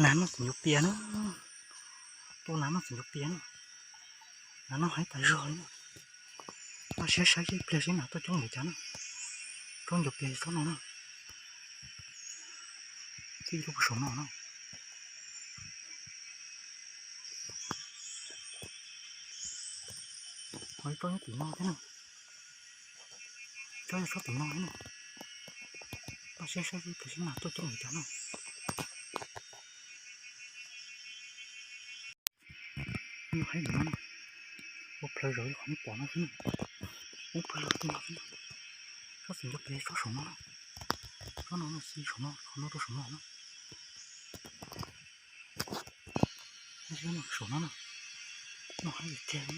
Nas noj txiv ncuav pias na. Tuaj nas noj txiv ncuav pias na. Nas noj heev tas zog li na. Noj siab saib ib pliag seb nas tuaj coob npaum cas na. Tsob ncuav pias tsob no na. Txij lub saum no na. Ho ib tsob nyob tim no thiab na. Tsob yog tsob tim no thiab na. Noj siab saib ib pliag seb nas tuaj coob npaum cas na. Noj heev no na. Ua plhaws zawv li qhov nej pom no xwb na. Ub plhaws zawv li no xwb na. Tsob txiv ncuav pias tsob saum no na. Tsob no no xi saum no, qhov no rau saum no na. Saum no na. Noj heev li tiag.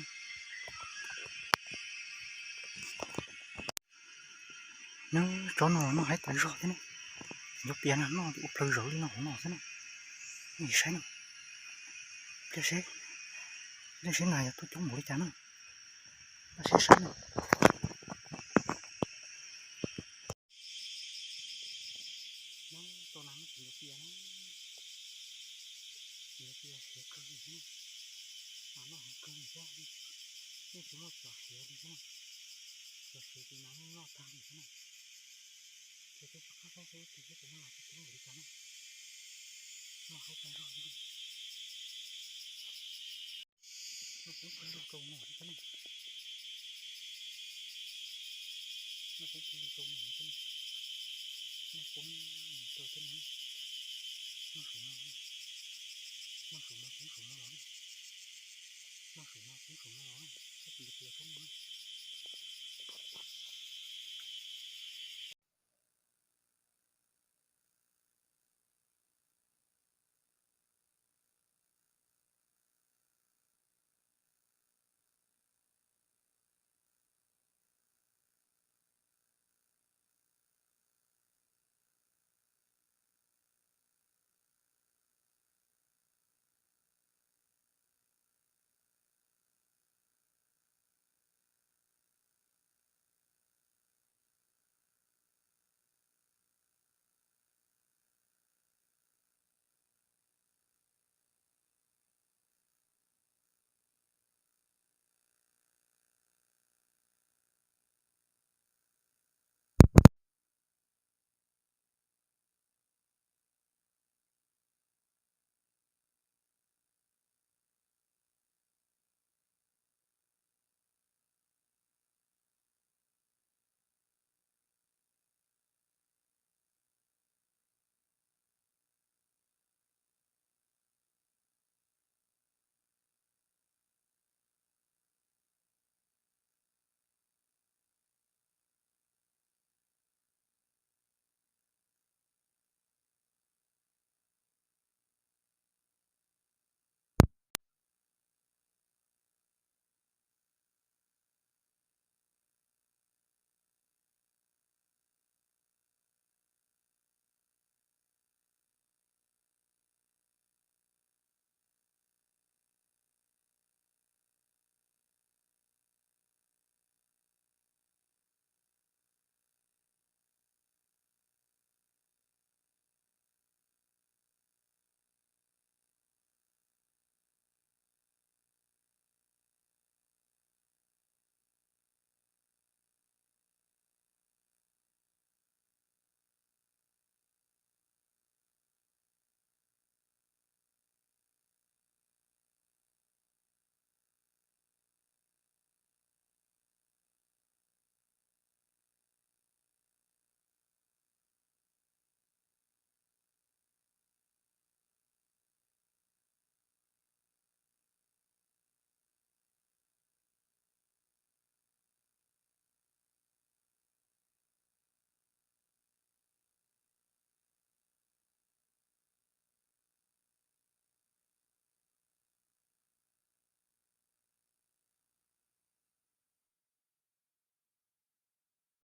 Nyob tsob no los noj heev tas zog thiab ne. Txiv ncuav pias no noj ua plhaws zawv li no hauv no xwb na. Nej saib no. Pliag seb, pliag seb nas yog tuaj coob npaum li cas na. Noj siab saib na. Nyob tau nas noj txiv ncuav pias na. Txiv ncuav pias siav kawg li thiab na. Nas noj heev kawg li thiab. Yeej tsis muaj cov siav li thiab na. Cov siav ces nas yeej noj tag li thiab na. Ces peb rov qab saib seb ib pliag seb tus noj los tau coob npaum li cas na. Noj heev tas zog li na. Noj poob pawg lug rau no thiab na. Noj poob pawg lug rau no thiab na. Noj poob rau thiab no. Noj saum no, noj saum no poob saum no los na. Noj saum no poob saum no los na. Tsob txiv ncuav pias tsob no na.